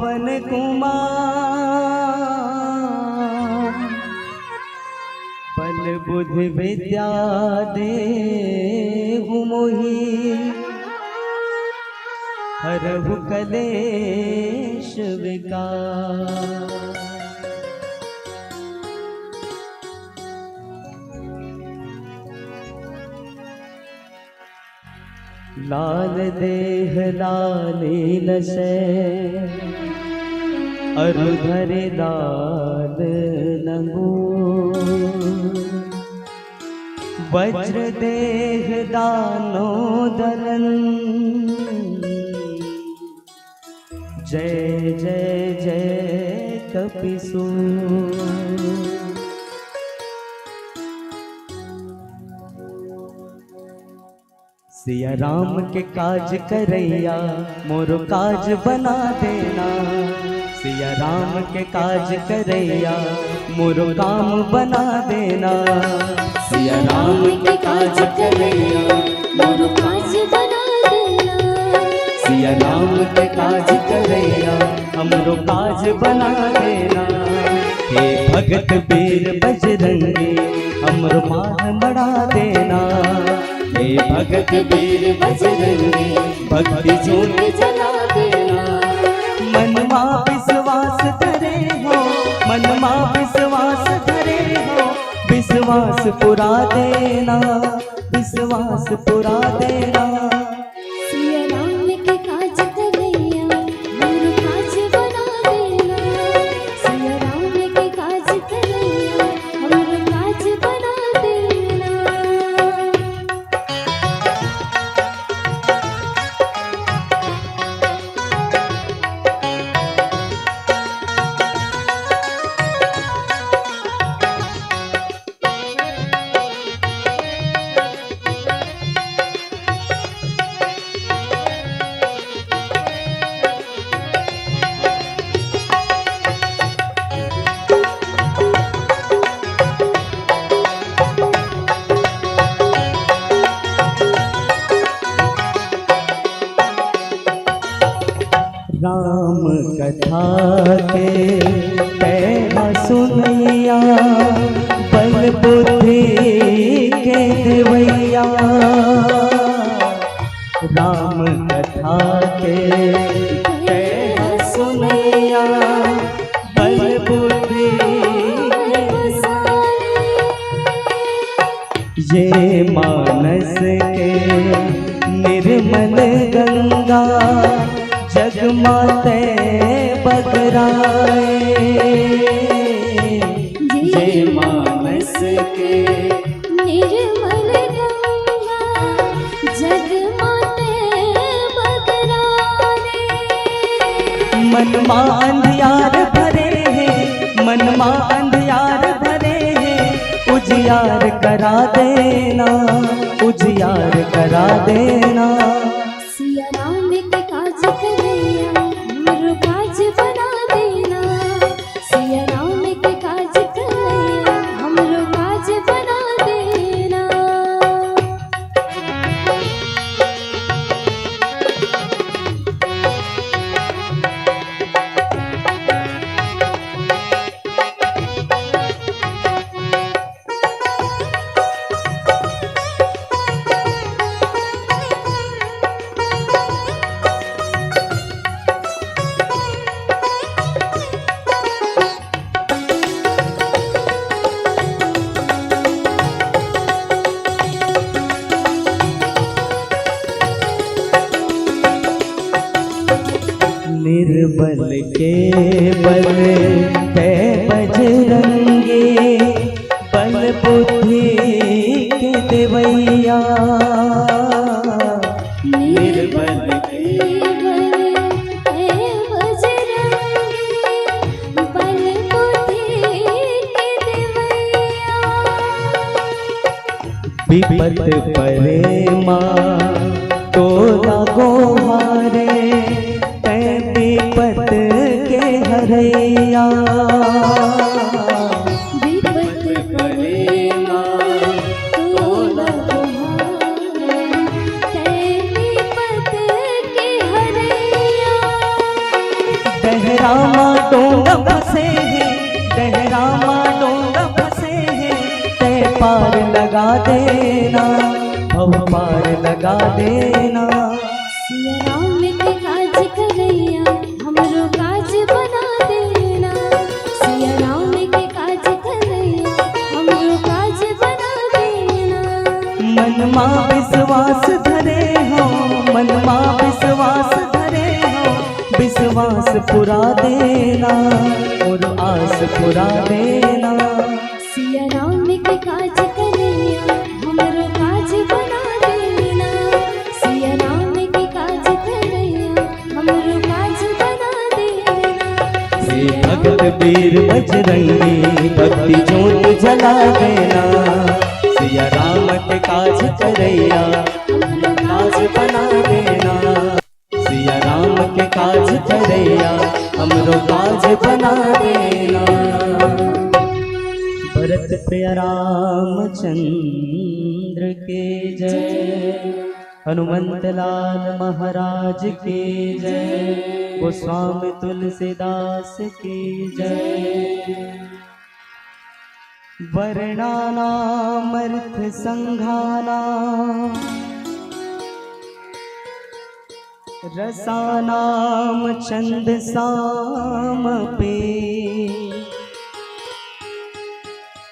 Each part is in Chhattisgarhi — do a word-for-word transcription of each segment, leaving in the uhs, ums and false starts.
पवन कुमार, बल बुद्धि विद्या देहु मोहि, हरहु कलेश विकार। लाल देह लाली लसै, अरु धरे लाल लंगूर। वज्र देह दानोदरन, जय जय जय कपिसूर। सिया राम के काज करैया, मोरो काज बना देना। सिया राम के काज करैया, मोरो काम बना देना। सिया राम के काज करैया, मोरो काज बना देना। सिया राम के काज करैया, हमरो काज बना देना। हे भगत बीर बजरंगी, हमरो मांग मड़ा देना। हे भगत बीर बजरंगी, भक्ति जोत जला देना। मन मा विश्वास धरे हो, मन मा विश्वास धरे हो, विश्वास पुरा देना, विश्वास पुरा देना। सिया राम के काज करैया, मोर काज बना देना। सिया राम के काज करैया, मोर काज बना देना। राम कथा के तैं सुनैया, बल बुद्धि के देवैया। राम कथा के तैं सुनैया, बल बुद्धि के ये मानस के निर्मल गंगा, जग माते बगराए। ये मानस के निर्मल गंगा, जग माते बगराए। मन मा अंधियार भरे हे, मन मा अंधियार भरे हे, उजियार करा देना, उजियार करा देना। सिया राम के काज करैया, हमरो काज बना देना। सिया राम के काज करैया, हमरो काज बना देना। निर्बल के बल तैं बजरंगी, बल बुद्धि के देवैया। निर्बल के बल तैं बजरंगी, बल बुद्धि के देवैया। विपत परे मा तोला गोहारे, तैं विपत के हरैया। विपत परे मा तोला गोहारे, तैं विपत के हरैया। दहर रामा डोंगा फंसे हे, डहरा मा डोंगा फंसे हे, तै पार लगा देना, भव पार लगा देना। सिया राम के काज करैया, हमरो काज बना देना। सिया राम के काज करैया, हमरो काज बना देना। मन मा विश्वास धरे हो, मन मा विश्वास धरे हो, विश्वास पुरा देना, मोर आस पुरा देना। सिया राम के काज करैया, हमरो काज बना देना। सिया राम के काज करैया, हमरो काज बना देना। हे भक्त वीर बजरंगी, भक्ति जोत जला देना। सिया राम के काज करैया, हमरो काज बना देना। सिया राम के काज करैया, हमरो काज बना देना। भरत प्रिय रामचंद्र के जय, हनुमंत लाल महाराज के जय, गोस्वामी तुलसीदास के जय। वर्णानामर्थ संघानां रसानां छंदसामपि।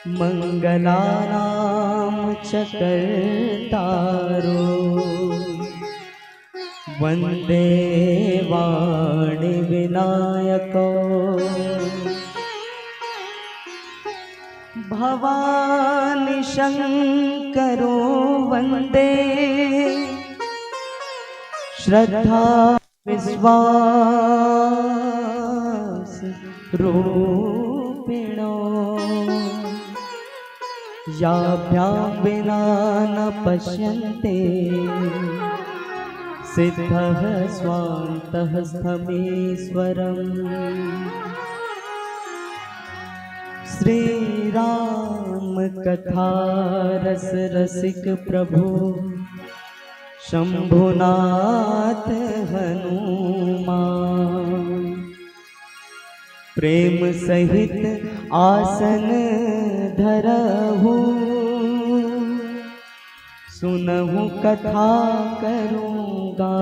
मंगलानां च कर्तारो वंदे वाणी विनायको। भवानी शंकरो वंदे श्रद्धा विश्वास रूपिणो। याभ्यां विना न पश्यन्ते सिद्धः स्वान्तः स्थमीश्वरम्। श्री राम कथा रस रसिक प्रभु शंभुनाथ हनुमान। प्रेम सहित आसन धरहु, सुनहु कथा करूँगा।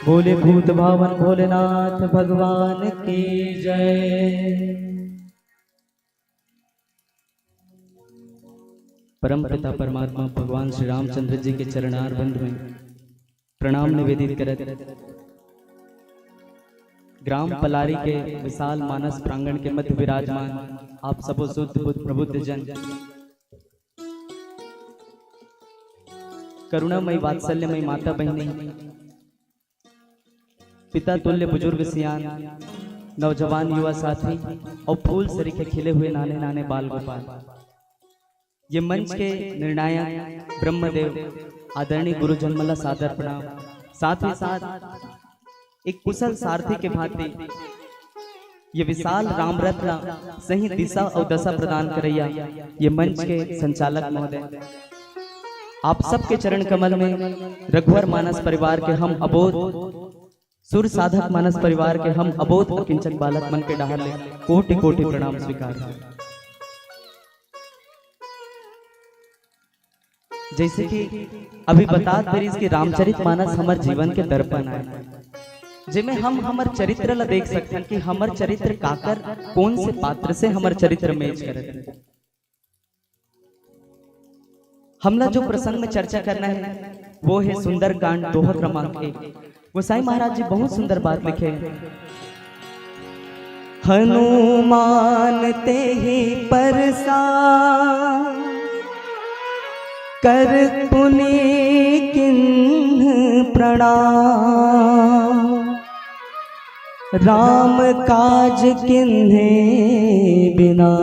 बोले भूत भावन भोलेनाथ भगवान की जय। परम पिता परमात्मा भगवान श्री रामचंद्र जी के चरणार बंद में प्रणाम निवेदित करत, ग्राम पलारी के विशाल मानस प्रांगण के मध्य विराजमान आप सबो शुद्ध बुद्ध प्रबुद्ध जन, करुणामयी वात्सल्यमयी माता बहिनी, पिता तुल्य बुजुर्ग सियान, नौजवान युवा साथी और फूल सरीखे खिले हुए नाने नाने बाल गोपाल, ये मंच के निर्णायक ब्रह्मदेव आदरणीय गुरुजन मन ला सादर प्रणाम। साथ ही साथ एक कुशल सारथी के भांति ये विशाल राम रथ ला सही दिशा और दशा प्रदान करैया ये मंच के संचालक महोदय, आप सबके चरण कमल में रघुवर मानस परिवार के हम अबोध सुर साधक मानस परिवार के हम अबोध अकिंचन बालक मन के डहार ले कोटि कोटि प्रणाम स्वीकार। जैसे कि अभी बतात परिस कि रामचरित मानस हमर जीवन के दर्पण आय, जेमे हम हमर चरित्र ला देख सकथन कि हमर चरित्र काकर, कौन से पात्र से हमर चरित्र मैच करत हे। हमला जो प्रसंग में चर्चा करना है, वो है सुंदरकांड दोहा क्रमांक एक। गोसाई महाराज जी बहुत सुंदर बात लिखे हैं। हनुमान तेहि परसा कर पुनि किन्ह प्रणाम। राम काज किन्हे बिना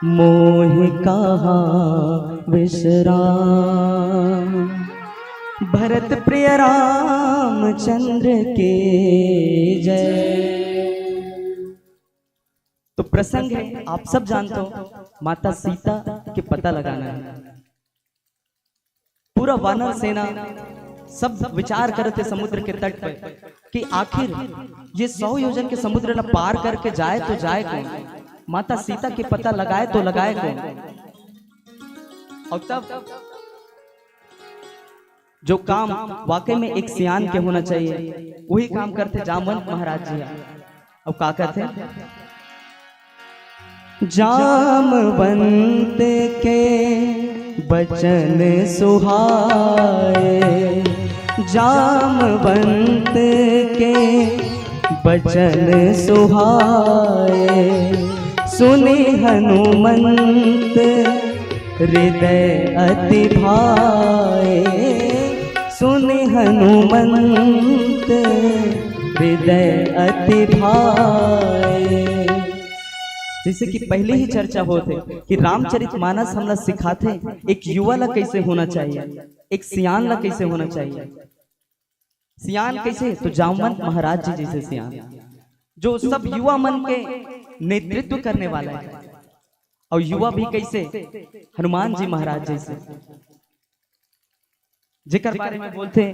मोहि कहाँ विश्राम। भरत प्रिय रामचंद्र के जय। तो प्रसंग है, आप सब जानते हो, माता सीता के पता लगाना है। पूरा वानर सेना सब विचार करत हे समुद्र के तट पर कि आखिर ये सौ योजन के समुद्र ला पार करके जाए तो जाए कौन, माता सीता के पता लगाए तो लगाए कौन। और तब जो काम वाकई में एक सियान के होना चाहिए, वही काम करथे जामवंत महाराज जी। अब का करथे? जामवंत के बचन सुहाए, जामवंत के बचन सुहाए, सुनि हनुमंत हृदय अति भाए, सुनि हनुमंत हृदय अति भाए। जैसे कि पहले ही चर्चा होत हे कि रामचरित मानस हमला सिखाथे एक युवा ला कैसे होना चाहिए, एक सियान ला कैसे होना चाहिए। सियान कैसे? तो जामवंत महाराज जी जैसे सियान, जो सब युवा मन के नेतृत्व करने वाला है। और युवा भी कैसे? हनुमान जी महाराज जैसे, जेकर बारे में बोलथे,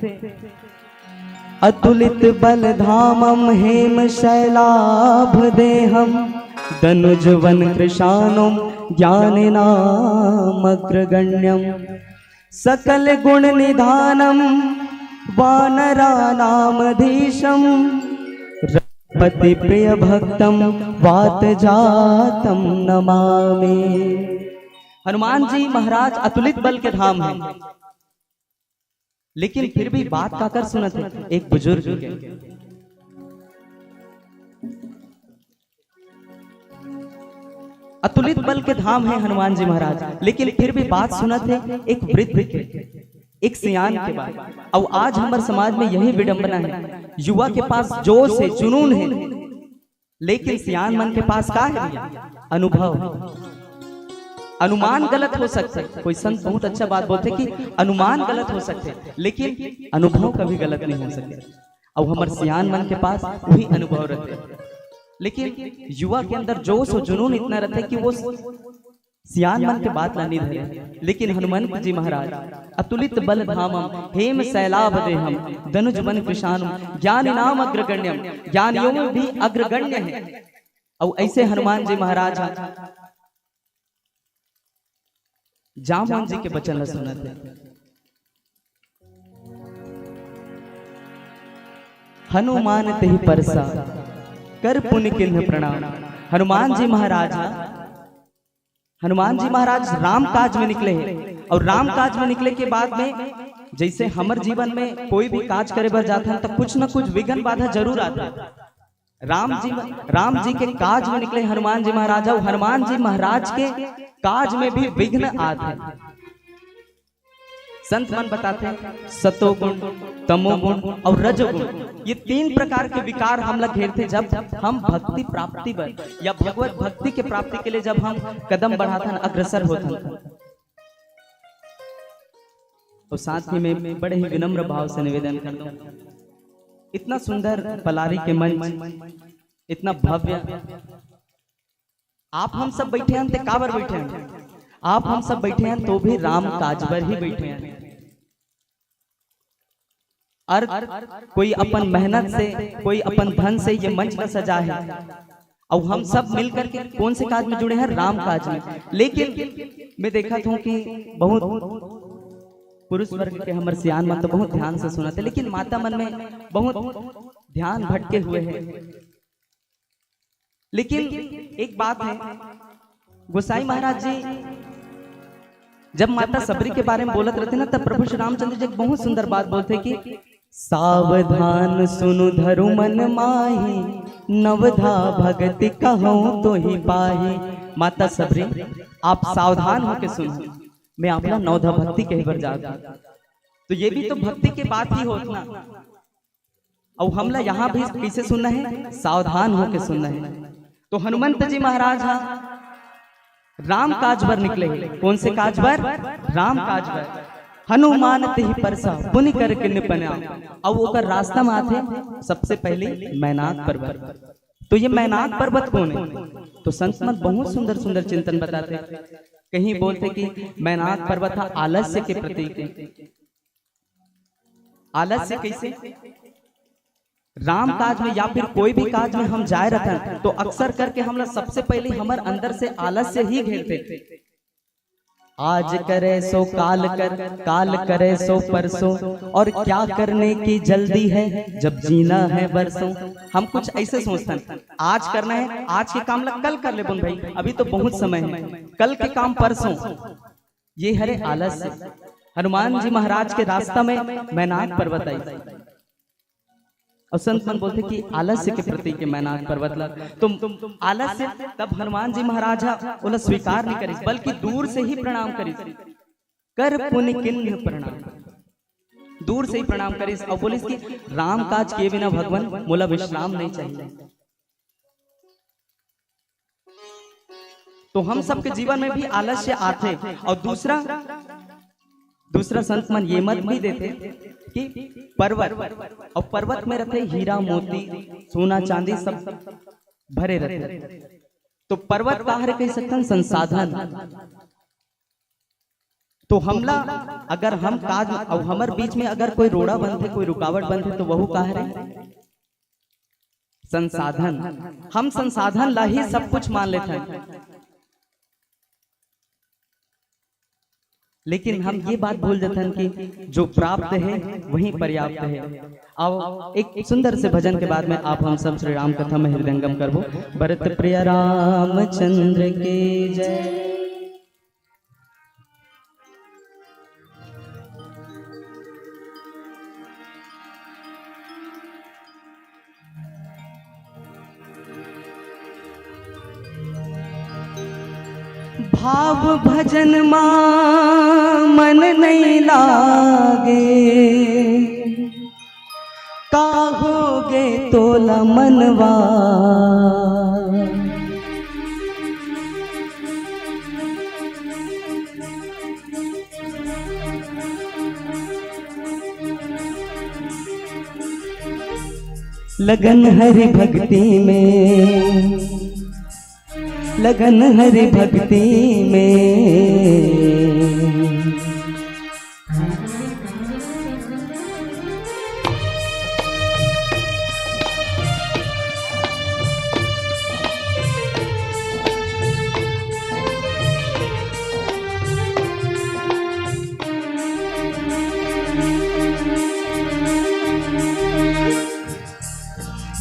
अतुलित बल धामम हेम शैलाभ देहम, दनुज वन कृशानुम ज्ञानिनाम अग्रगण्यम, सकल गुण निधानम वानरानामधीशम, रघुपति प्रिय भक्तम वात जातम नमामि। हनुमान जी महाराज अतुलित बल के धाम है, लेकिन फिर भी बात काकर सुनत हे? एक बुजुर्ग के। अतुलित बल के धाम है हनुमान जी महाराज, लेकिन फिर भी बात सुनत हे एक वृद्ध के, एक सियान के बात। और आज हमारे समाज में यही विडंबना है, युवा के पास जोश है, जुनून है, लेकिन सियान मन के पास का है भैया? अनुभव। अनुमान गलत हो सकथे, कोई संत बहुत अच्छा बात बोलथे कि अनुमान गलत हो सकथे, लेकिन अनुभव कभी गलत नहीं हो सकथे। अउ हमर सियान मन के पास वही अनुभव रहिथे, लेकिन युवा के अंदर जोश अउ जुनून इतना रहिथे कि वो सियान मन के बात ला नहीं धरे। लेकिन हनुमंत जी महाराज अतुलित बल धामम हेम शैलाभ देहम दनुज वन कृशानुम ज्ञानिनाम अग्रगण्यम, ज्ञानियों में भी अग्रगण्य है। अउ ऐसे हनुमान जी महाराज ह जामवंत जी के बचन ला सुनत हे। हनुमान तेहि परसा कर पुनि कीन्ह प्रणाम। हनुमान जी महाराज ह, हनुमान जी महाराज राम काज में निकले हे, और राम काज में निकले के बाद में जैसे हमर जीवन में कोई भी काज करे बर जाथन त कुछ न कुछ विघ्न बाधा जरूर आथे। राम जी, राम जी के काज में निकले हनुमान जी महाराज, अउ हनुमान जी महाराज के काज में भी विघ्न आथे। संत मन बताथे, सतोगुण, तमोगुण अउ रजोगुण, ये तीन प्रकार के विकार हमला घेरथे। जब हम भक्ति प्राप्ति बर या भगवत भक्ति के प्राप्ति के लिए जब हम कदम बढ़ाथन, अग्रसर होथन, तो साथ ही में बड़े ही विनम्र भाव से निवेदन कर दूं, इतना सुंदर पलारी के मंच, इतना भव्य, आप हम सब बैठे हन ते काबर बैठे हन? आप हम सब बैठे हन तो भी राम काज बर ही बैठे हन। अर्थ कोई अपन मेहनत से, कोई अपन धन से ये मंच ला सजा है, अउ हम सब मिल करके कौन से काज में जुड़े हैं? राम काज में। लेकिन मैं देखत हूँ कि बहुत पुरुष वर्ग के हमर सियान मन तो बहुत ध्यान से सुनत हे, लेकिन माता मन में बहुत ध्यान भटके हुए हैं। लेकिन एक बात है, गोसाई महाराज जी जब माता सबरी के बारे में बोलत रहिथे ना, तब प्रभु श्री रामचंद्र जी एक बहुत सुंदर बात बोलथे कि सावधान सुनु धरु मन माही, नवधा भगति कहूँ तो ही पाही। माता सबरी, आप सावधान होके सुनो, मैं आप ला नवधा भक्ति कहे बर जात हूँ। तो ये भी तो भक्ति के बात ही होत ना। अउ हमला यहाँ भी कैसे सुनना है? सावधान होके सुनना है। तो हनुमंत जी महाराज हा राम काज बर निकले हे। कौन से काज बर? राम काज बर। हनुमान तेहि परसा पुनि कर कीन्ह प्रणाम। अउ ओकर रास्ता में आथे सबसे पहले मैनाक पर्वत। तो ये मैनाक पर्वत कौन है? तो संत मन बहुत सुंदर सुंदर चिंतन बताथे। कहीं बोलथे कि मैनाक पर्वत हा आलस्य के प्रतीक है, आलस्य कैसे? राम काज में या फिर कोई भी काज में हम जाए रहथन, तो अक्सर करके हमला सबसे पहले हमर अंदर से आलस्य ही घेरथे। आज करे सो काल कर, काल करे सो परसों, और क्या करने की जल्दी है जब जीना है बरसों। हम कुछ ऐसे सोचथन, आज करना है, आज के काम ला कल कर लेबोन भाई, अभी तो बहुत समय है, कल के काम परसों। ये हरे आलस्य। हनुमान जी महाराज के रास्ता में मैनाक पर्वत आई, और संत मन बोलथे कि आलस्य के प्रतीक के मैनाक पर्वत ला। तो आलस्य तब हनुमान जी महाराज हा ओला स्वीकार नहीं करिस, बल्कि दूर से ही प्रणाम करिस, कर पुनि किन्ह प्रणाम। दूर से ही प्रणाम करिस और बोलिस कि राम काज किए बिना भगवान मोला विश्राम नहीं चाहिए। तो हम सबके जीवन में भी आलस्य आथे। और दूसरा, दूसरा संत मन ये मत भी देथे कि पर्वत, और पर्वत में रहते हीरा मोती, सोना चांदी सब भरे रहते। तो पर्वत का हरे कह सकथन? संसाधन। तो हमला अगर हम काज और हमर बीच में अगर कोई रोड़ा बनथे, कोई रुकावट बनथे, तो वहू का हरे? संसाधन। हम संसाधन ला ही सब कुछ मान लेथन, लेकिन हम ये बात भूल जाथन कि जो प्राप्त है वही पर्याप्त है। आओ, एक सुंदर से भजन के बाद में आप हम सब श्री राम कथा में हृदयंगम करबो। भरत प्रिय रामचंद्र की जय। भाव भजन मा मन नहीं लागे, का होगे तोला मनवा। लगन हरि भक्ति में, लगन हरि भक्ति में।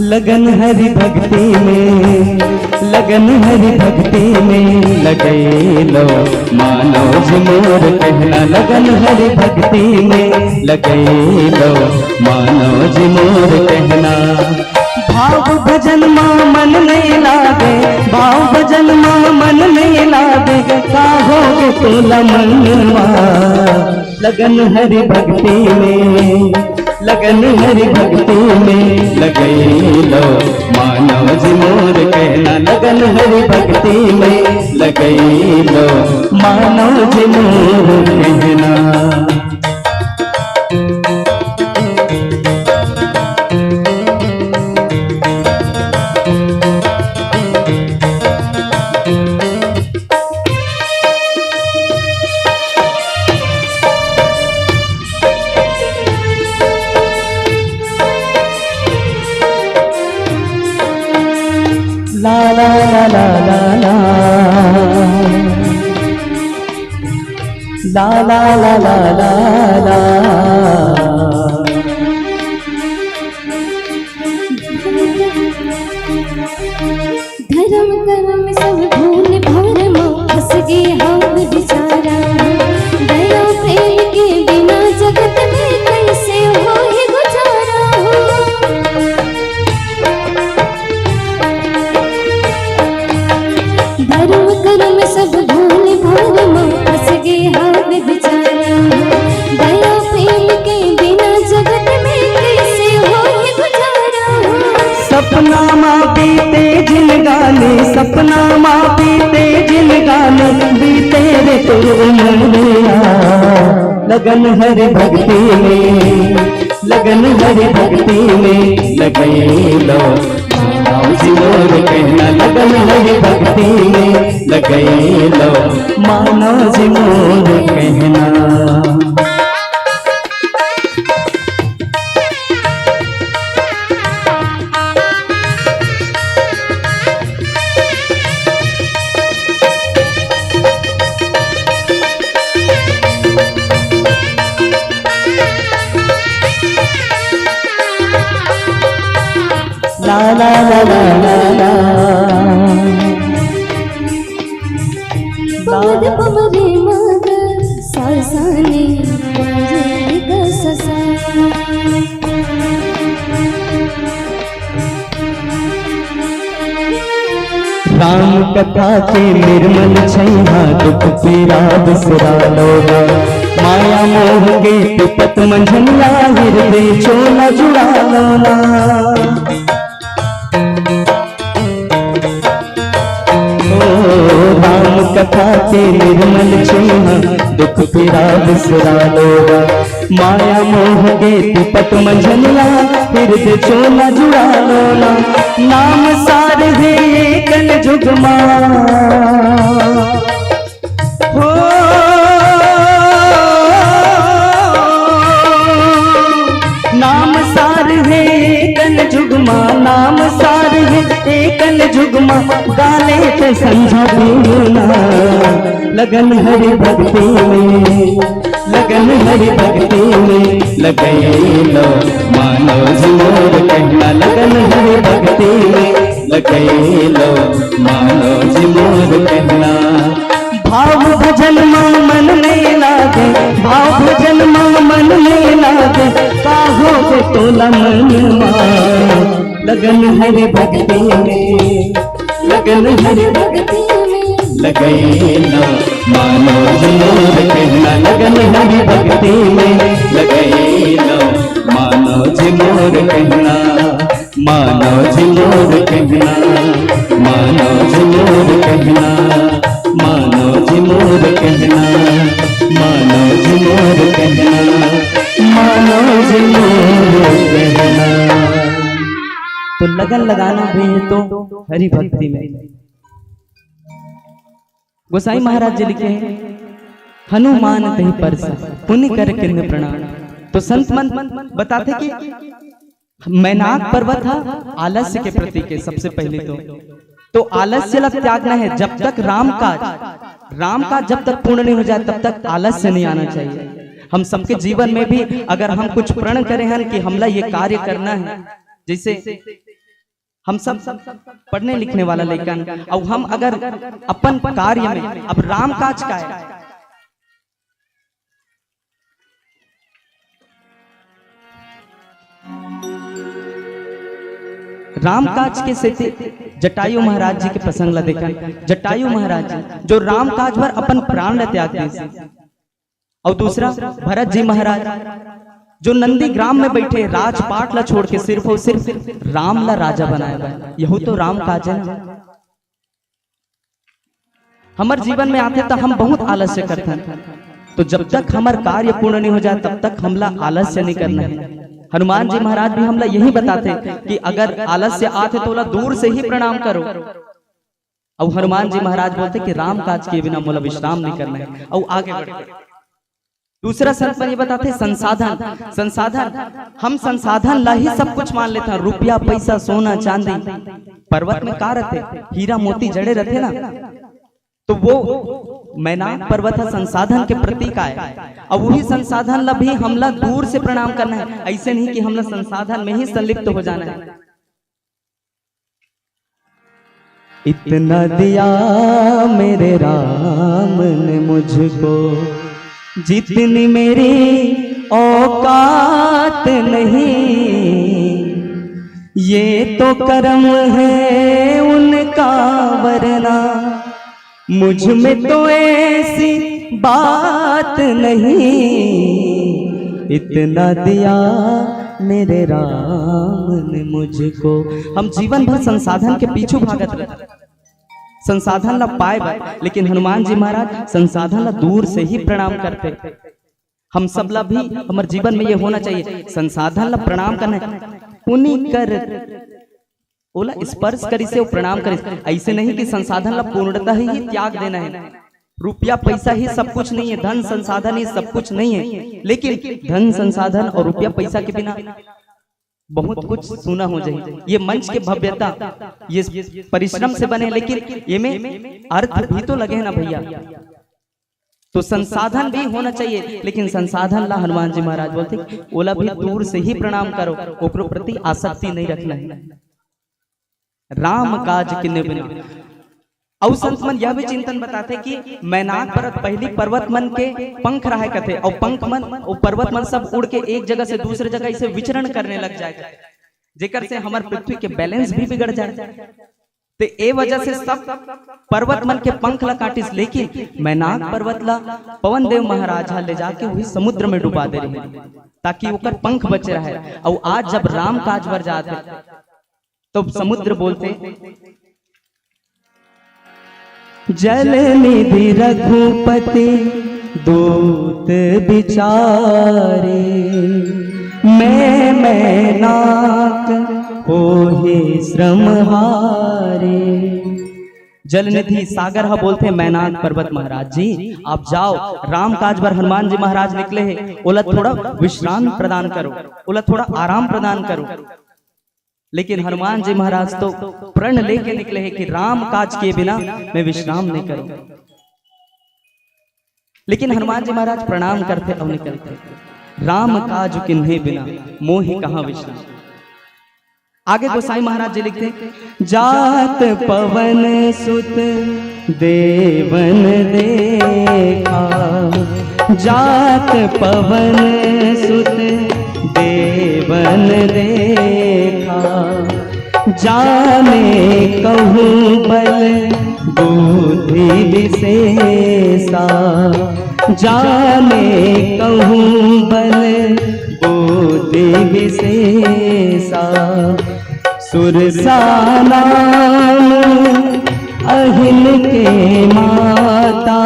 लगन हरि भक्ति में, लगन हरि भक्ति में लगई लो, मानो जी मोर कहना। लगन हरि भक्ति में लगई लो, मानो जी मोर कहना। भाव भजन मा मन नहीं लागे, भाव भजन मा मन नहीं लागे, का होगे तोला मनवा। लगन हरि भक्ति में, लगन हरि भक्ति में लगई लो, मानो जी मोर कहना। लगन हरि भक्ति में लगई लो, मानो जी मोर कहना। ला ला ला ला ला ला। ला ला ला ला ला ला। धर्म कर्म सब भूल भंवर म फंस गे हव बिचारा। दया प्रेम के बिना जगत में कैसे होही गुजारा हो। धर्म कर्म सब भूल भंवर म फंस गे हव बिचारा। दया प्रेम के बिना जगत में कैसे होही गुजारा हो। सपना मा बीते जिनगानी, सपना मा बीते जिनगानी, बीते रे तोर उमरिया। लगन हरि भक्ति में, लगन हरि भक्ति में लगई लो, मानो जी मोर कहना। लगन हरि भक्ति में लगई लो, मानो जी मोर कहना। ला ला ला ला ला ला। पमद पमरे मद सासानी परे ग ससा। राम कथा के निर्मल छैहा, दुख पीरा बिसरा लो ना। माया मोह के तिपत मंझनिया, हृदय चोला जुड़ा लो ना। ओ राम कथा के निर्मल छैहा, दुख पीरा बिसरा लो ना। माया मोह के तिपत मंझनिया, हृदय चोला जुड़ा लो ना। नाम सार हे कलजुग मा। हो, नाम सार हे कलजुग मा, नाम सार हे कलजुग मा। गाले ते संझा दीना, लगन हरि भक्ति में, लगन हरि भक्ति में लगई लो, मानो जी मोर कहना। लगन हरि भक्ति में लगई लो, मानो जी मोर कहना। भाव भजन मा मन नहीं लागे, भाव भजन मा मन नहीं लागे, काहो के तोला मन मा। लगन हरि भक्ति में, लगन हरि भक्ति में लगई लो, मानो जी मोर कहना। लगन हरि भक्ति में लगई लो, मानो जी मोर कहना। मानो जी मोर कहना, मानो जी मोर कहना, मानो जी मोर कहना, मानो जी मोर कहना, मानो जी मोर कहना। तो लगन लगाना भी है तो हरि भक्ति में। गोसाई महाराज जी लिखे हैं, हनुमान तहि परसा पुनि कर किन्न प्रणाम। तो संत मन बताते कि मैनाक पर्वत है आलस्य के प्रतीक है। सबसे पहले तो तो आलस्य ला त्यागना है। जब तक राम काज, राम काज जब तक पूर्ण नहीं हो जाए, तब तक आलस्य नहीं आना चाहिए। हम सबके जीवन में भी अगर हम कुछ प्रण करे हैं कि हमला ये कार्य करना है, जैसे हम सब पढ़ने लिखने वाला लइकन, अउ हम अगर अपन कार्य में अब राम काज का है, राम काज के सेती जटायु महाराज जी के प्रसंग ला देखन। जटायु महाराज जी जो राम काज बर अपन प्राण ला त्याग दीस, अउ दूसरा भरत जी महाराज जो नंदी ग्राम में बैठे राजपाट ला छोड़ के सिर्फ अउ सिर्फ राम ला राजा बनाए बर, यहू तो राम काज है ना। हमर जीवन में आथे त हम बहुत आलस्य करथन, तो जब तक हमर कार्य पूर्ण नहीं हो जाए तब तक हमला आलस्य नहीं करना है। हनुमान जी महाराज भी हमला यही बताते कि अगर आलस्य आथे तो ओला दूर से ही प्रणाम करो। अउ हनुमान जी महाराज बोलते कि राम काज के बिना मोला विश्राम नहीं करना है। अउ आगे बढ़ते दूसरा संत मन ये बताते संसाधन, संसाधन, हम संसाधन ला ही सब कुछ मान लेथन, रुपया, पैसा, सोना, चांदी। पर्वत में का रथे? हीरा मोती जड़े रथे ना। तो वो मैनाक पर्वत है संसाधन के प्रतीक आय। अब वही संसाधन ला भी हमला दूर से प्रणाम करना है, ऐसे नहीं कि हमला संसाधन में ही संलिप्त हो जाना है। इतना दिया मेरे राम ने मुझको, जितनी मेरी औकात नहीं। ये तो करम है उनका, वरना मुझ में तो ऐसी बात नहीं। इतना दिया मेरे राम ने मुझको। हम जीवन भर संसाधन के पीछू भागत रहते, संसाधन ला पाए बर, लेकिन हनुमान जी महाराज संसाधन ला दूर से ही प्रणाम करते। हम सब ला भी हमर जीवन में ये होना चाहिए, संसाधन ला प्रणाम करना है, पुनि कर ओला स्पर्श करिसे, वो प्रणाम करिसे। ऐसे नहीं कि संसाधन ला पूर्णतः ही त्याग देना है। रुपया पैसा ही सब कुछ नहीं है, धन संसाधन ही सब कुछ नहीं है, लेकिन धन संसाधन और रुपया पैसा के बिना बहुत कुछ सूना हो जाए। ये मंच के भव्यता, ये परिश्रम से बने, लेकिन ये में अर्थ भी तो लगे है ना भैया। तो संसाधन भी होना चाहिए, लेकिन संसाधन ला हनुमान जी महाराज बोलते, ओला भी दूर से ही प्रणाम करो, ओकरो प्रति आसक्ति नहीं रखना है। राम काज किन्हे बिना। अउ संत मन यह भी चिंतन बताथे कि मैनाक पर्वत, पहली पर्वत मन के पंख रहे कथे, अउ पंख मन, अउ पर्वत मन सब उड़ के एक जगह से दूसरे जगह इसे विचरण करने लग जाए, जेकर से हमर पृथ्वी के बैलेंस भी बिगड़ जाए। ते ए वजह से सब पर्वत मन के पंख ला काटिस, लेकिन मैनाक पर्वत ला पवन देव महाराज हा ले जाके वही समुद्र में डुबा दे रहे, ताकि ओकर पंख बचे रहे। अउ आज जब राम काज बर जात हे, तो समुद्र बोलथे, जल निधि रघुपति दूत बिचारे, मैं मैनाक होहि श्रम हारे। जल निधि सागर ह बोलथे, मैनाक पर्वत महाराज जी, आप जाओ, राम काज बर हनुमान जी महाराज निकले हे, ओला थोड़ा विश्राम प्रदान करो, ओला थोड़ा आराम प्रदान करो। लेकिन हनुमान जी महाराज तो प्रण लेके निकले हे कि राम काज के बिना मैं विश्राम नहीं करूं। लेकिन हनुमान जी महाराज प्रणाम करथे अउ निकलथे, राम काज किन्हे बिना मोहि कहाँ विश्राम। आगे गोसाई महाराज जी लिखथे, जात पवन सुत देवन देखा, जात पवन सुत देवन देखा, जाने कहूँ बल बुद्धि विशेषा, जाने कहूँ बल बुद्धि विशेषा। सुरसा नाम अहिन के माता,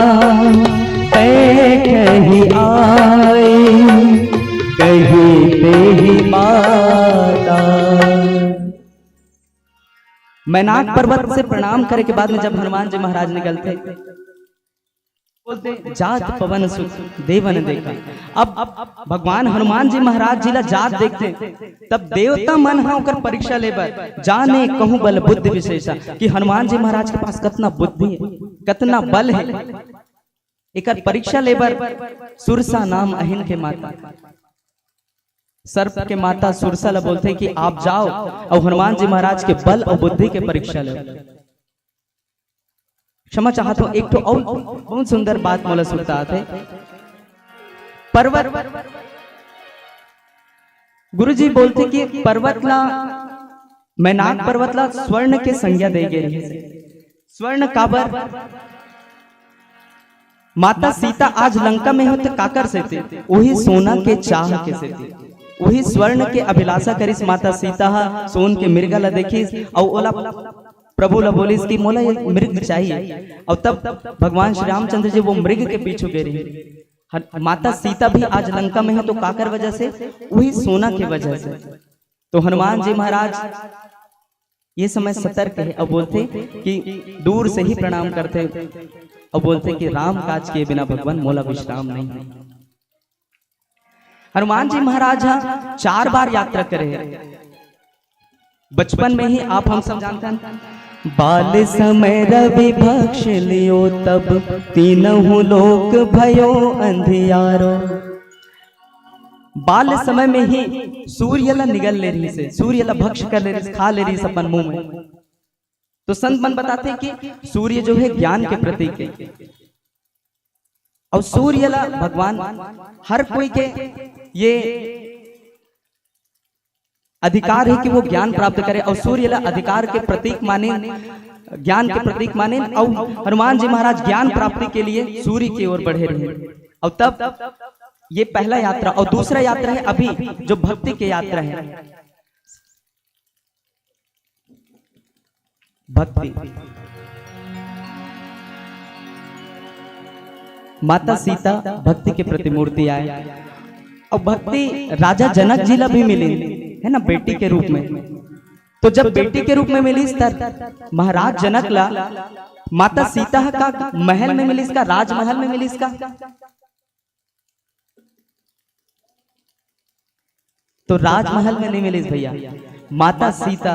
तै कहि आई कहि तेहि बाता। मैनाक पर्वत से प्रणाम करे के बाद में जब हनुमान जी महाराज निकलथे, बोलथे, जात पवन सुत देवन देखा। अब भगवान हनुमान जी महाराज जी ला जात देखथे, तब देवता मन ह ओकर परीक्षा ले बर, जाने कहूँ बल बुद्धि विशेषा, कि हनुमान जी महाराज के पास कतना बुद्धि हे, कतना बल हे। एकर परीक्षा ले बर सुरसा नाम अहिन के माता, सर्प के माता सुरसा ला बोलथे कि आप जाओ अउ हनुमान जी महाराज के बल अउ बुद्धि के परीक्षा ले। क्षमा चाहत हूं, एक ठो अउ बहुत सुंदर बात मोला सुरता आथे। पर्वत, गुरुजी बोलथे कि पर्वत ला, मैनाक पर्वत ला स्वर्ण के संज्ञा दे गे रहिस। स्वर्ण काबर? माता सीता आज लंका में हो त काकर सेती? वही सोना के चाह के सेती, वही स्वर्ण के अभिलाषा करिस माता सीता ह। सोन के मृग ला देखिस अउ ओला, प्रभु ला बोलिस कि मोला ये मृग चाहिए। अउ तब भगवान श्री रामचंद्र जी वो मृग के पीछू गे रहिन। हन-, माता सीता भी आज लंका में है तो काकर वजह से? वही सोना के वजह से। तो हनुमान जी महाराज ये समय सतर्क है, अब बोलथे कि दूर से ही प्रणाम करथे, अब बोलथे कि राम काज के बिना भगवान मोला विश्राम नहीं है। हनुमान जी महाराज ह चार बार यात्रा करे हैं। बचपन में ही आप हम सब जानते हैं, बाल समय रवि भक्ष लियो तब तीनहु लोक भयो अंधियारो। बाल समय में ही सूर्य ला निगल ले रहिस हे, सूर्य ला भक्ष कर ले रहिस, खा ले रहिस अपन मुंह में। तो संत मन बताथे कि सूर्य जो है ज्ञान के प्रतीक है, अउ सूर्य ला भगवान हर कोई के ये अधिकार है कि वो ज्ञान प्राप्त करे, अउ सूर्य ला अधिकार के प्रतीक माने, ज्ञान के प्रतीक माने, अउ हनुमान जी महाराज ज्ञान प्राप्ति के लिए सूर्य की ओर बढ़े रहे। अउ तब ये पहला यात्रा, अउ दूसरा यात्रा है अभी जो भक्ति के यात्रा है, भक्ति। माता सीता भक्ति के प्रतिमूर्ति आय, अउ भक्ति राजा जनक जी ला भी मिली, है ना, बेटी के रूप में। तो जब बेटी के रूप में मिलिस, तब महाराज जनक ला माता सीता ह का महल में मिलिस का, राजमहल में मिलिस का? तो राजमहल में नहीं मिलिस भैया। माता सीता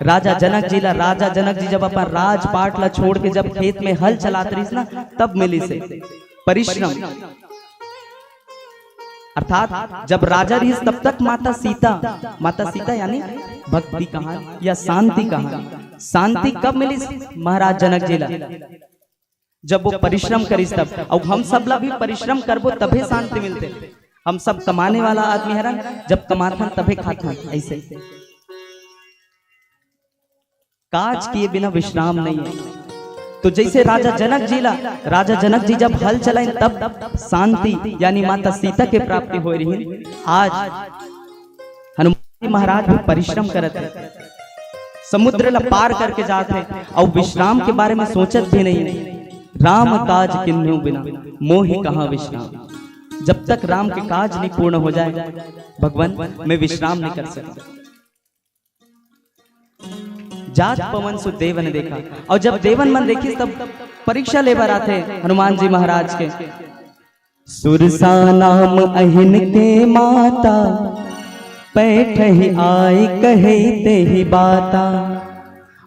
राजा जनक जी ला, राजा जनक जी जब अपन राजपाट ला छोड़ के जब खेत में हल चलात रहिस ना, तब मिलिस हे। परिश्रम, अर्थात जब राजा रहिस तब तक माता सीता, माता सीता यानी भक्ति कहानी या शांति कहानी, शांति कब मिलिस महाराज जनक जी ला? जब वो परिश्रम करिस तब। अउ हम सब ला भी परिश्रम करबो तभे शांति मिलथे। हम सब कमाने वाला आदमी हरन, जब कमाथन तभे खाथन। ऐसे काज किए बिना विश्राम नहीं है। तो जैसे राजा जनक जी ला, राजा जनक जी जब हल चलाइन तब शांति यानी माता सीता के प्राप्ति होय रहिन। आज हनुमान जी महाराज भी परिश्रम करत हे, समुद्र ला पार करके जात हे अउ विश्राम के बारे में सोचत भी नहीं। राम काज किन्हू बिना मोहि कहाँ विश्राम। जब तक राम के काज नहीं पूर्ण हो जाए भगवान, मैं विश्राम नहीं कर सकता। जात पवन सु देवन देखा। अउ जब देवन मन देखिस तब परीक्षा ले बर आथे हनुमान जी महाराज के। सुरसा नाम अहिन के माता, पैठही आय कहे तेहि बाता।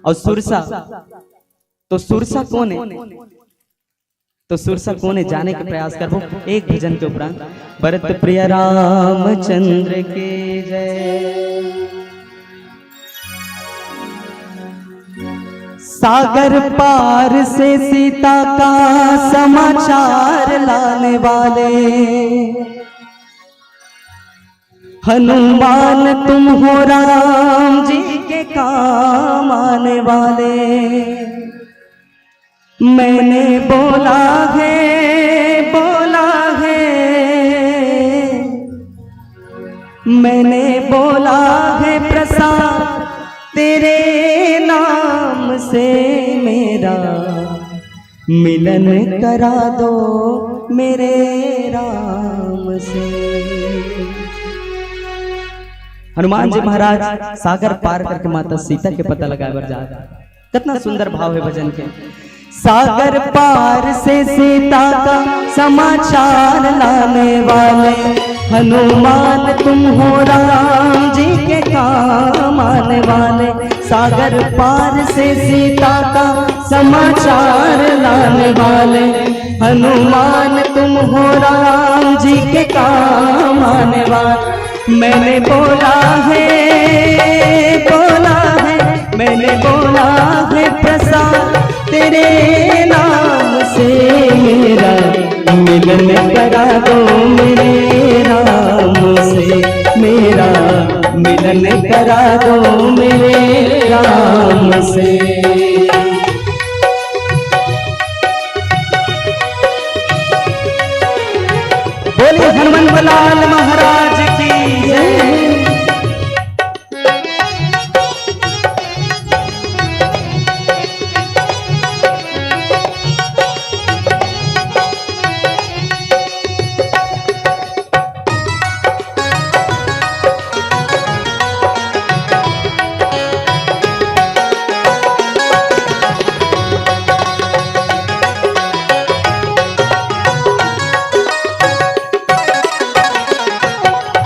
अउ सुरसा, तो सुरसा कोन हे? तो सुरसा कोन हे, जाने के प्रयास करबो एक भजन के उपरांत। भरत प्रिय रामचंद्र के जय। सागर पार से सीता का समाचार लाने वाले हनुमान तुम हो राम जी के काम आने वाले। मैंने बोला है, बोला है, मैंने बोला है प्रसाद तेरे नाम से मेरा, मिलन करा दो मेरे राम से। हनुमान जी महाराज सागर पार करके माता सीता के पता लगाए बर जात हे। कितना सुंदर भाव है भजन के। सागर पार से सीता का समाचार लाने वाले हनुमान तुम हो राम जी के काम आने वाले। सागर पार से सीता का समाचार लाने वाले हनुमान तुम हो राम जी के काम आने वाले। मैंने बोला है, बोला है, मैंने बोला है प्रसाद तेरे नाम से मेरा, मिलन करा दो मेरे राम से, मेरा मिलन करा दो मेरे राम से। बोलिए हनुमंत लाल महाराज की जय।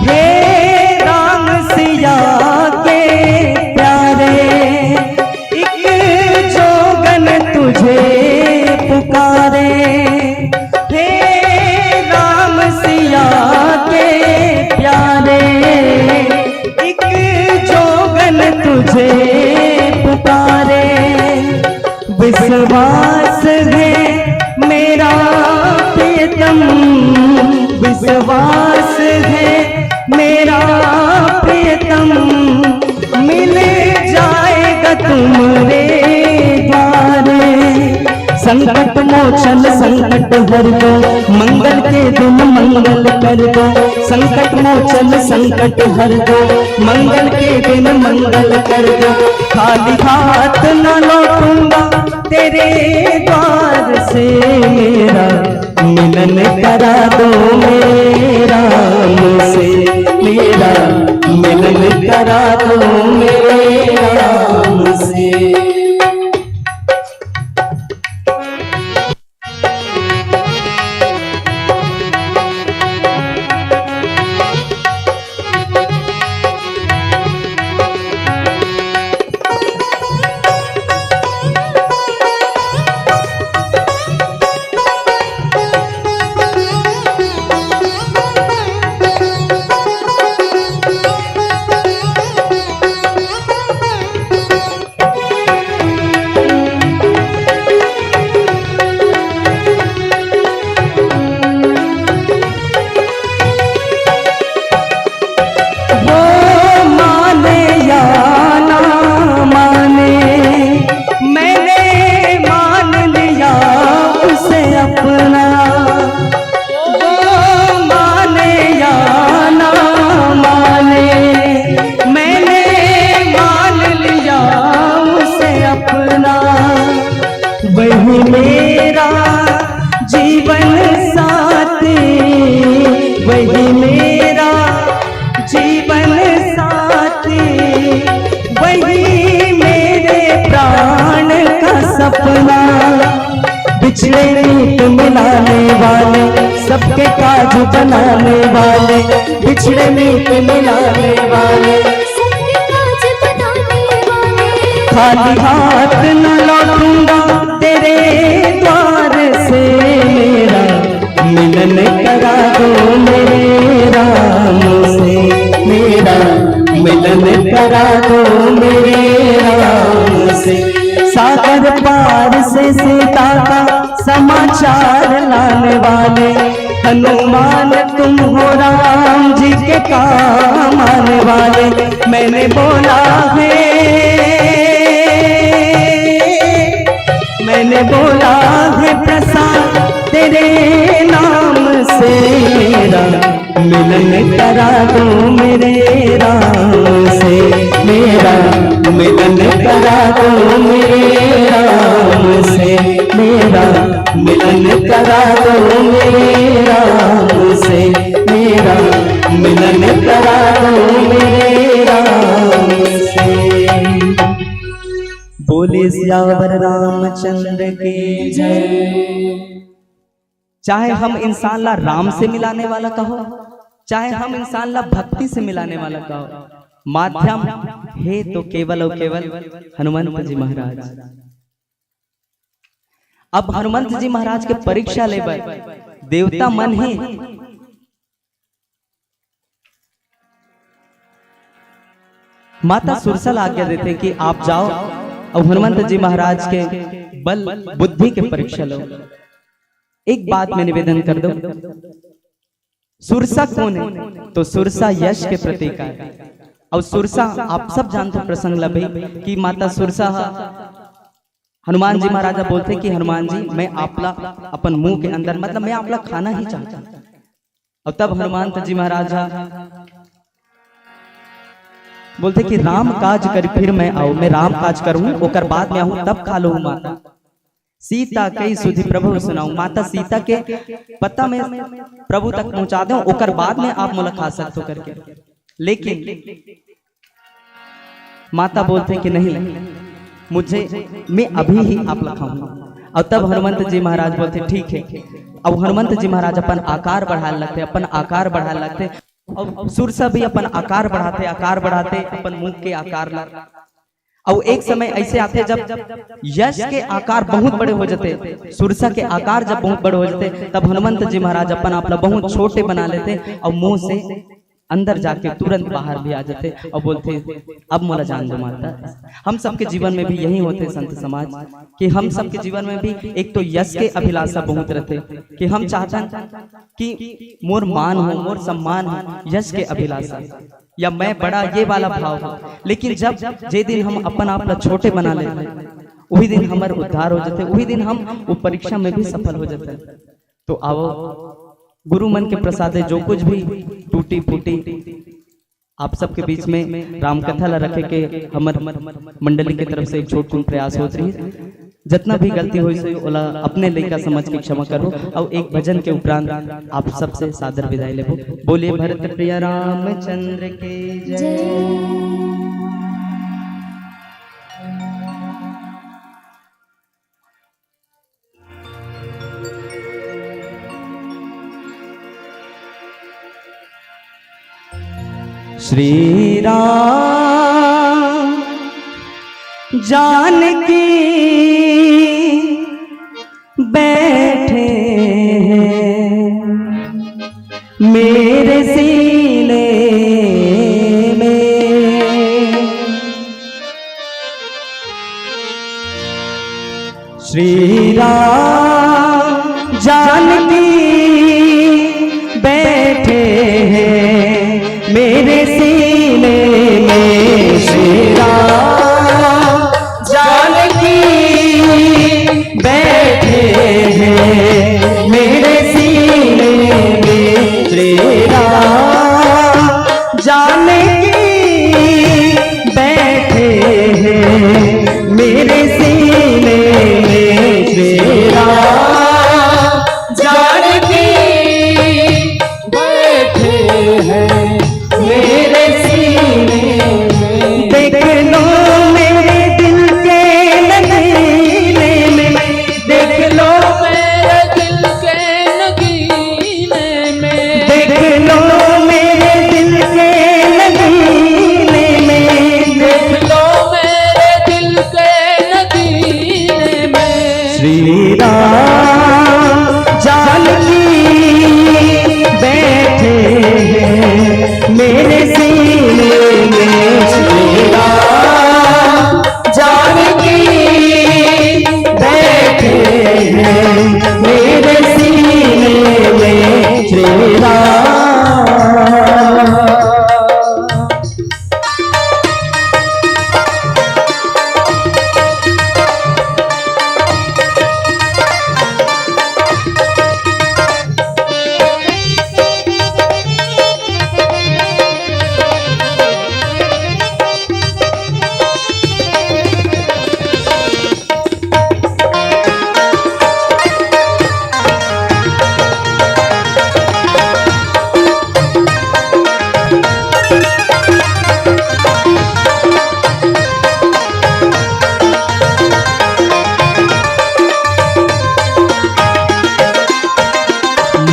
हे राम सिया के प्यारे, एक जोगन तुझे पुकारे। हे राम सिया के प्यारे, एक जोगन तुझे पुकारे। विश्वास है मेरा प्रियतम, विश्वास है मेरा प्रियतम, मिल जाएगा तुम्हारे द्वारे। संकट मोचन संकट हर दो, मंगल के दिन मंगल कर दो। संकट मोचन संकट हर दो, मंगल के दिन मंगल कर दो। खाली हाथ न लौटूंगा तेरे द्वार से, मेरा मिलन करा दो मेरे राम से, मेरा मिलन करा दो मेरे राम से। छिछड़े मीत मिलाने वाले, सबके काज बनाने वाले, बिछड़े मीत मिलाने वाले, सबके काज बनाने वाले। खाली हाथ न लौटूंगा तेरे द्वार से, मेरा मिलन करा दो मेरे राम से, मेरा मिलन करा दो मेरे राम से। सागर पार से सीता का समाचार लाने वाले, हनुमान तुम हो राम जी के काम आने वाले। मैंने बोला है, मैंने बोला है प्रसाद तेरे नाम से, मेरा मिलन करा दो मेरे राम से, मेरा मिलन करा दो मेरे राम से, मेरा मिलन करा दो मेरे राम से, मेरा मिलन करा दो मेरे राम से। बोले सियावर रामचंद्र की जय। चाहे हम इंसान ला राम से मिलाने वाला कहो, चाहे हम इंसान ला भक्ति से मिलाने वाला कहो, माध्यम हे तो केवल और केवल हनुमंत जी महाराज। अब हनुमंत जी महाराज के परीक्षा ले बर देवता मन ही माता सुरसा ला आज्ञा देथे कि आप जाओ और हनुमंत जी महाराज के बल बुद्धि के परीक्षा लो। एक बात मैं निवेदन कर दूं, सुरसा कौन है? तो सुरसा यश के प्रतीक है। और सुरसा आप सब जानते प्रसंग लबे कि माता सुरसा ह हनुमान जी महाराज ला बोलथे कि हनुमान जी, मैं आपला अपन मुंह के अंदर, मतलब मैं आपला खाना ही चाहता हूं। और तब हनुमंत जी महाराज ह बोलथे कि राम काज कर फिर मैं आऊं, मैं राम काज करूं, ओकर बाद में आहूं, तब खा लो माता। सीता कई सुधि प्रभु सुनाऊं, माता सीता के पता में प्रभु तक पहुंचा दो, ओकर बाद में आप मोला खा सकते हो करके। लेकिन माता बोलथे कि नहीं, मुझे, मैं अभी ही आप ला खाऊंगा। और तब हनुमंत जी महाराज बोलथे ठीक है। अब हनुमंत जी महाराज अपन आकार बढ़ाए लगथे, अपन आकार बढ़ाए लगथे। अब सुरसा भी अपन आकार बढ़ाथे, आकार बढ़ाथे अपन मुख के आकार ला। और एक समय ऐसे आथे जब यश के आकार बहुत बड़े हो जाते, सुरसा के आकार जब बहुत बड़े हो जाते, तब हनुमंत जी महाराज अपन आप ला बहुत छोटे बना लेथे और मुंह से अंदर जाके तुरंत बाहर भी आ जाते और बोलथे, अब मोला जान दो माता। हम सबके जीवन में भी यही होथे संत समाज, कि हम सबके जीवन में भी एक तो यश के अभिलाषा बहुत रथे कि हम चाहथन कि मोर मान हो, मोर सम्मान हो, यश के अभिलाषा या मैं बड़ा, ये वाला भाव हो। लेकिन जब जे दिन हम अपन आप ला छोटे बना लेथन, वही दिन हमर उद्धार हो जाथे, वही दिन हम वो परीक्षा में भी सफल हो जाथन। तो आवो, गुरु मन के प्रसादे जो कुछ भी टूटी फूटी आप सबके बीच में रामकथा ला रखे के हमर मंडली के तरफ से एक छोटकुन प्रयास होत रही। जतना भी गलती होइस हे ओला अपने लइका समझ के क्षमा करो। और एक भजन के उपरांत आप सबसे सादर विदाई लेबो। बोलिए भरत प्रिय रामचंद्र के जय। श्री राम जानकी बैठे हैं मेरे सीने में। श्री राम जानकी बैठे हैं मेरे सीने में। श्री राम जानकी बैठे हैं मेरे सीने में। श्री राम जानकी बैठे हैं मेरे सीने में। श्री राम जान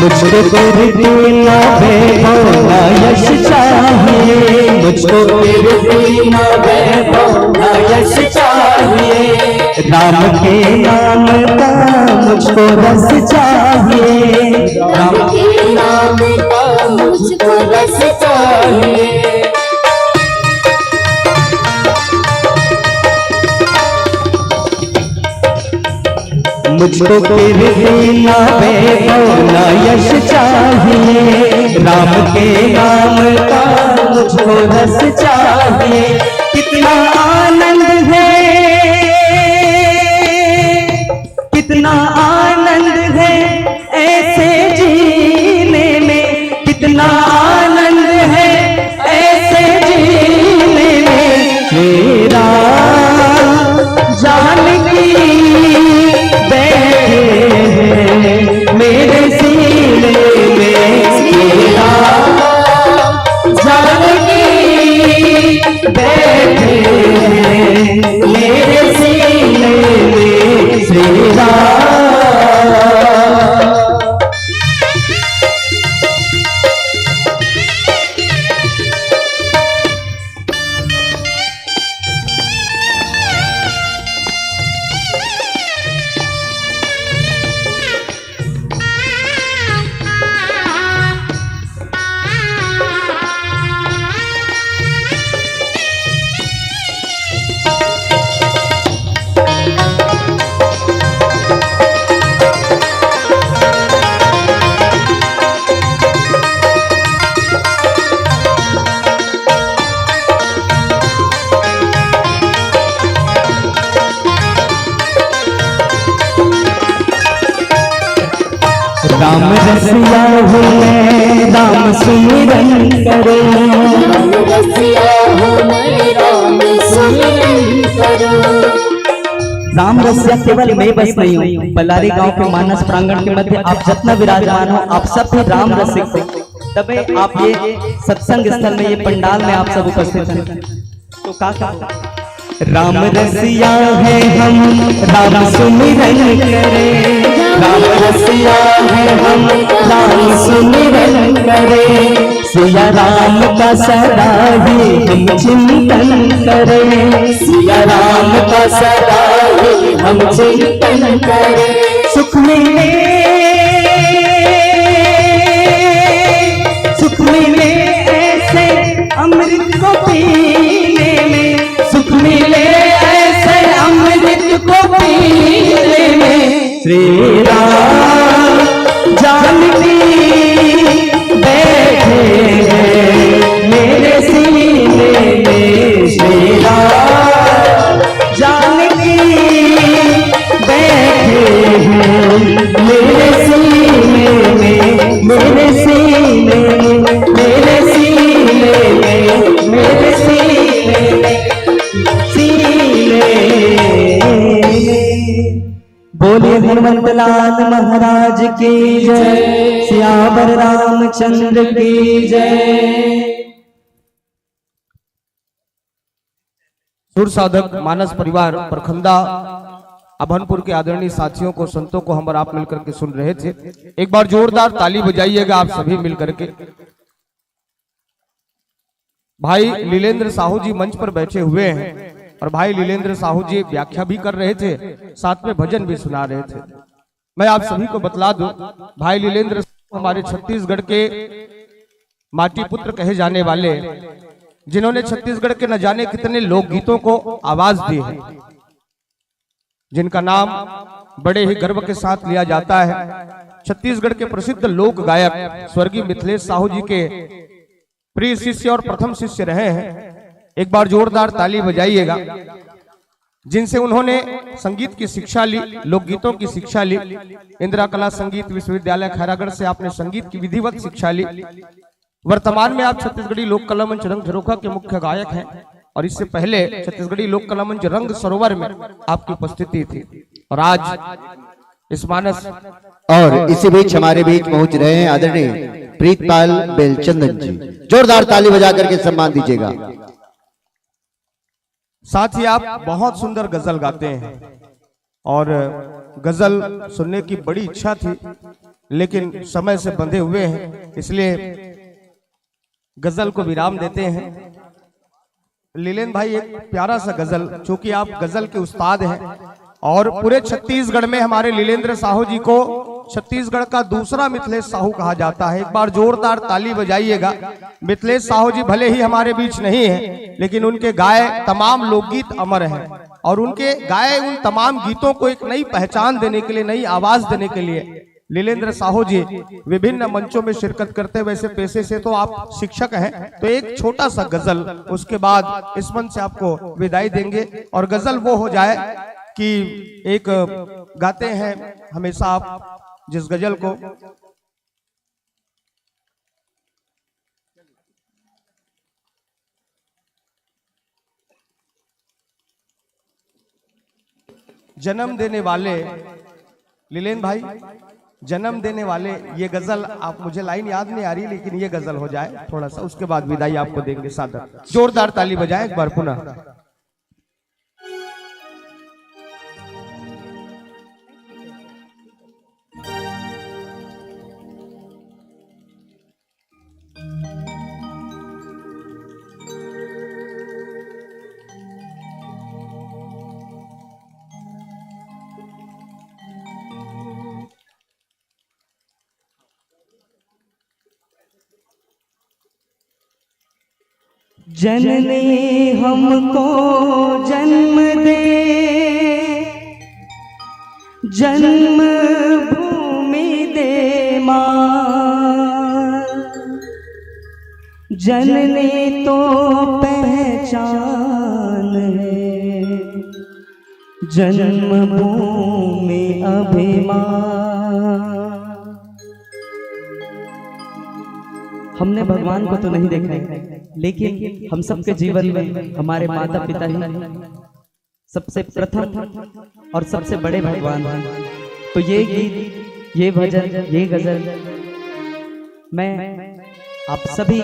मुझको कीर्ति ना वैभव ना यश चाहिए, मुझको कीर्ति ना वैभव ना यश चाहिए। राम के नाम का मुझको रस चाहिए, राम के नाम का मुझको रस चाहिए। मुझको कीर्ति ना वैभव ना यश चाहिए, राम के नाम का मुझको रस चाहिए। कितना आनंद है, कितना आनंद है ऐसे जीने में, कितना आनंद है ऐसे जीने में। श्री राम जानकी बैठे हैं मेरे सीने में। श्री राम जानकी बैठे हैं मेरे सीने में। श्री राम। राम रसिया हूँ मैं, राम सुमिरन करो। राम रसिया हूँ मैं, राम सुमिरन करो। राम रसिया केवल मैं बस नहीं हूँ, बल्लारी गांव के मानस प्रांगण के मध्य आप जितना विराजमान हो, आप सब भी राम रसिक हो, तबे आप ये सत्संग स्थल में, ये पंडाल में आप सब उपस्थित हैं। तो का कहो? राम रसिया है हम, राम सुमिरन करें। राम रसिया है हम, राम सुमिरन करें। सिया राम का सदा ही हम चिंतन करें। सिया राम का सदा ही हम चिंतन करें। सुख मिले, सुख मिले ऐसे अमृत को पीने में, सुख मिले ऐसे अमृत को पीने में। श्री राम जानकी बैठे हैं मेरे सीने में। श्री राम जानकी बैठे हैं मेरे सीने में, मेरे सीने में, मेरे सीने में, मेरे सीने में, सीने में। बोलिए हनुमंत लाल महाराज की जय, सियावर रामचंद्र की जय। सुर साधक मानस परिवार प्रखंदा अभनपुर के आदरणीय साथियों को, संतों को हम और आप मिलकर के सुन रहे थे। एक बार जोरदार ताली बजाइएगा आप सभी मिलकर के। भाई लीलेंद्र साहू जी मंच पर बैठे हुए हैं और भाई लीलेंद्र साहू जी व्याख्या भी कर रहे थे, साथ में भजन भी सुना रहे थे। मैं आप सभी को बतला दूं, भाई लीलेंद्र साहू हमारे छत्तीसगढ़ के माटी पुत्र कहे जाने वाले, जिन्होंने छत्तीसगढ़ के न जाने कितने लोकगीतों को आवाज दी है, जिनका नाम बड़े ही गर्व के साथ लिया जाता है। छत्तीसगढ़ के प्रसिद्ध लोक गायक स्वर्गीय मिथिलेश साहू जी के प्रिय शिष्य और प्रथम शिष्य रहे हैं। एक बार जोरदार ताली बजाइएगा। जिनसे उन्होंने संगीत की शिक्षा ली, लोकगीतों की शिक्षा ली। इंदिरा कला संगीत विश्वविद्यालय खैरागढ़ से आपने संगीत की विधिवत शिक्षा ली। वर्तमान में आप छत्तीसगढ़ी लोक कला मंच रंग झरोखा के मुख्य गायक हैं और इससे पहले छत्तीसगढ़ी लोक कला मंच रंग सरोवर में आपकी उपस्थिति थी और आज इस मानस और इसी बीच हमारे बीच पहुंच रहे हैं आदरणीय प्रीतपाल बेलचंदन जी। जोरदार ताली बजा करके सम्मान दीजिएगा। साथ ही आप बहुत सुंदर गजल गाते हैं और गजल सुनने की बड़ी इच्छा थी, लेकिन समय से बंधे हुए हैं, इसलिए गजल को विराम देते हैं। लीलेंद्र भाई, एक प्यारा सा गजल, चूंकि आप गजल के उस्ताद हैं और पूरे छत्तीसगढ़ में हमारे लीलेंद्र साहू जी को छत्तीसगढ़ का दूसरा मिथिलेश साहू कहा जाता है। एक बार जोरदार ताली बजाइएगा। मिथिलेश साहू जी भले ही हमारे बीच नहीं है, लेकिन उनके गाए तमाम लोकगीत अमर हैं और उनके गाए उन तमाम गीतों को एक नई पहचान देने के लिए, नई आवाज देने के लिए लीलेंद्र साहू जी विभिन्न मंचों में शिरकत करते हैं। वैसे पेशे से तो आप शिक्षक हैं, तो एक छोटा सा गजल, उसके बाद इस मंच से आपको विदाई देंगे और गजल वो हो जाए कि एक गाते हैं हमेशा आप जिस गजल को, जन्म देने वाले, लीलेंद्र भाई, जन्म देने वाले, ये गजल आप, मुझे लाइन याद नहीं आ रही, लेकिन ये गजल हो जाए थोड़ा सा, उसके बाद विदाई आपको देंगे। सादर जोरदार ताली बजाएं एक बार पुनः। जननी हमको जन्म दे, जन्म भूमि दे माँ, जननी तो पहचान है जन्मभूमि अभिमान। हमने भगवान को तो नहीं देखा है, लेकिन हम सबके जीवन में हमारे माता पिता ही सबसे प्रथम और सबसे बड़े भगवान हैं। तो ये गीत, ये भजन, ये गजल मैं आप सभी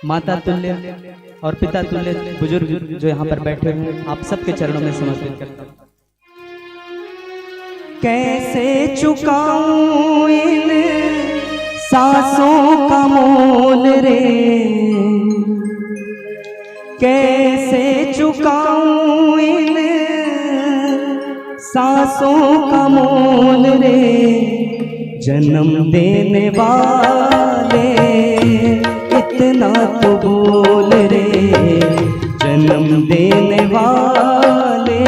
माता तुल्य और पिता तुल्य बुजुर्ग जो यहाँ पर बैठे हैं, आप सबके चरणों में समर्पित करता हूँ। कैसे चुकाऊं इन सांसों का मोल रे, कैसे चुकाऊं इन सांसों का मोल रे, जन्म देने वाले इतना तो बोल रे, जन्म देने वाले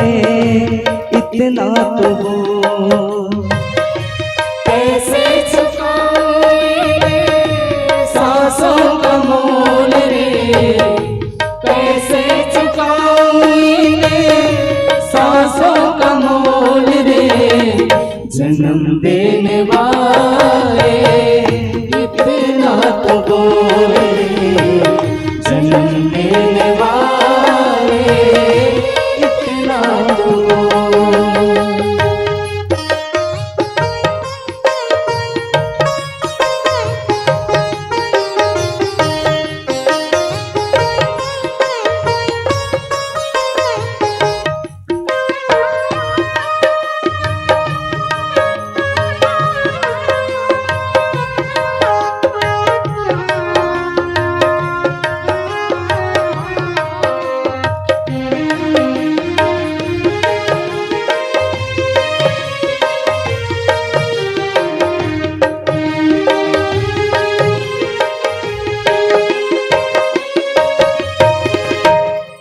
इतना तो बोल। कैसे चुकाऊं इन सांसों का मोल रे, कैसे चुकाऊं इन सांसों का मोल रे, जन्म देने वाले इतना तो बोल रे, जन्म देने वाले इतना तो बोल।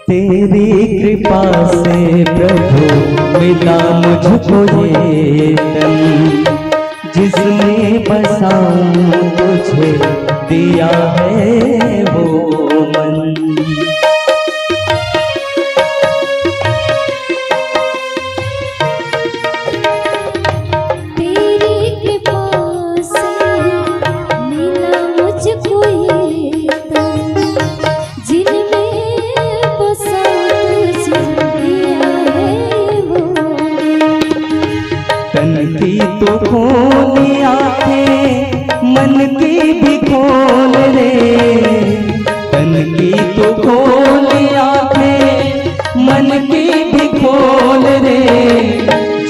तेरी कृपा से प्रभु मिला मुझको ये तन, जिसमें बसाऊं तुझे दिया है वो मन। तेरी कृपा से मिला मुझको ये तन, जिनमें बसा तुझे दिया है वो। तन की तो खोल आंखें, मन की भी खोल रे, तन की तो खोल आंखें, मन की भी खोल रे,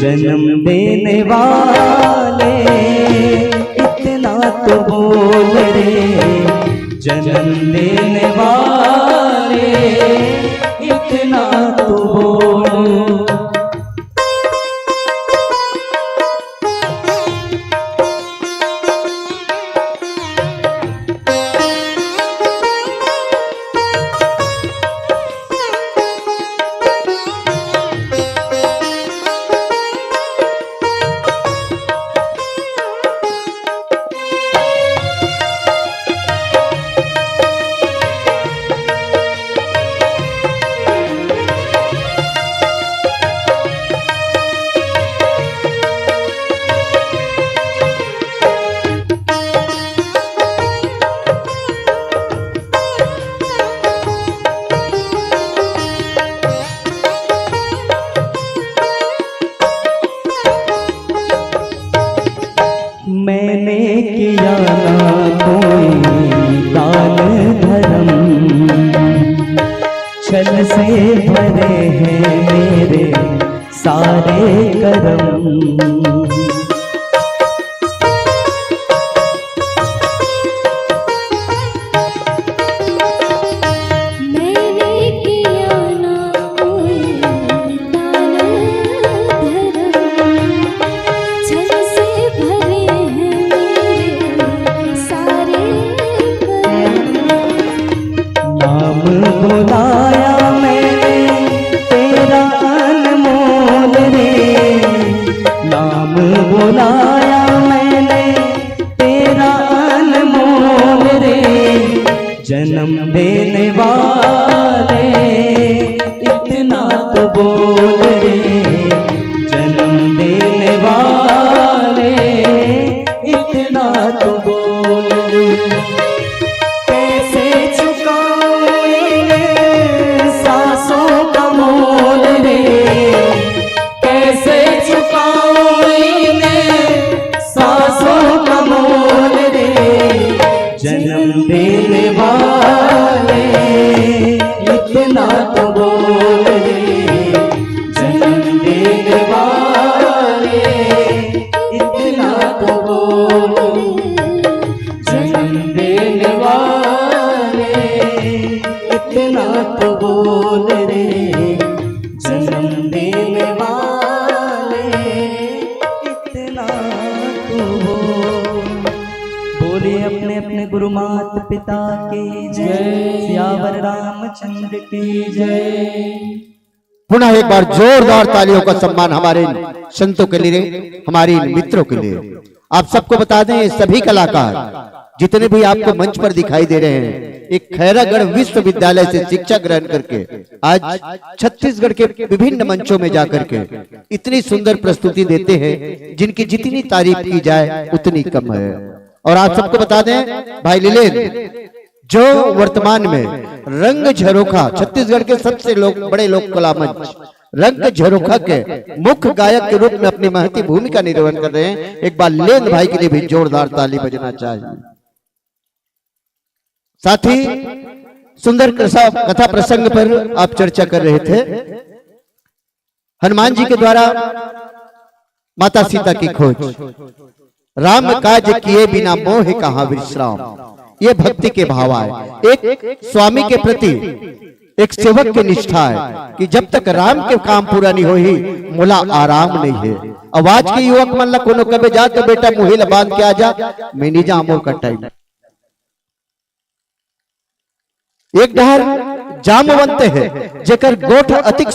जन्म देने वाले तो बोल रे, जन्म देने वाले, इतना तो बोल। मैंने किया ना कोई दान धर्म, छल से भरे हैं मेरे सारे कर्म। मैंने किया ना कोई दान धर्म, छल से भरे हैं मेरे सारे कर्म। नाम बुलाया मैंने तेरा अनमोल रे, नाम बुलाया मैंने तेरा अनमोल रे, जन्म देने वाले, इतना तो बोल रे, जन्म देने वाले, इतना तो बोल। कैसे चुकाऊं इन सांसों का मोल रे, कैसे चुकाऊं इन सांसों का मोल रे, जन्म देने वाले, इतना तो बोल रे, जन्म देने वाले, इतना तो बोल, जन्म देने वाले, इतना तो बोल रे, जन्म देने वाले, इतना तो बोल। बोलिए अपने अपने गुरु मात पिता की जय। जय। सियावर रामचंद्र की जय। पुनः एक बार जोरदार तालियों का सम्मान हमारे इन संतों के लिए, हमारे इन मित्रों के लिए। आप सबको बता दें, ये सभी कलाकार जितने भी आपको मंच पर दिखाई दे रहे हैं, एक खैरागढ़ विश्वविद्यालय से शिक्षा ग्रहण करके आज छत्तीसगढ़ के विभिन्न मंचों में जाकर के इतनी सुंदर प्रस्तुति देते हैं, जिनकी जितनी तारीफ की जाए उतनी कम है। और आप सबको बता दें, भाई लीलेंद्र, जो वर्तमान में रंग झरोखा, छत्तीसगढ़ के सबसे लोक, बड़े लोक कला मंच रंग झरोखा के मुख्य गायक के रूप में अपनी महती भूमिका निर्वहन कर रहे हैं, एक बार लीलेंद्र भाई के लिए भी जोरदार ताली बजना चाहिए। साथ ही सुंदर कथा, कथा प्रसंग पर आप चर्चा कर रहे थे। हनुमान जी के द्वारा माता सीता की खोज, राम काज किए बिना मोहि कहाँ विश्राम, ये भक्ति के भाव आए। एक स्वामी के प्रति एक सेवक की निष्ठा है कि जब तक राम के काम पूरा नहीं होही, मोला आराम नहीं है। अब आज के युवक मन ला कोनो कबे जा तो बेटा मुही ला बांध के आ जा, मैं नहीं जा, मोर का टाइम। एक डहर जामवंत है, जेकर गोठ अतिक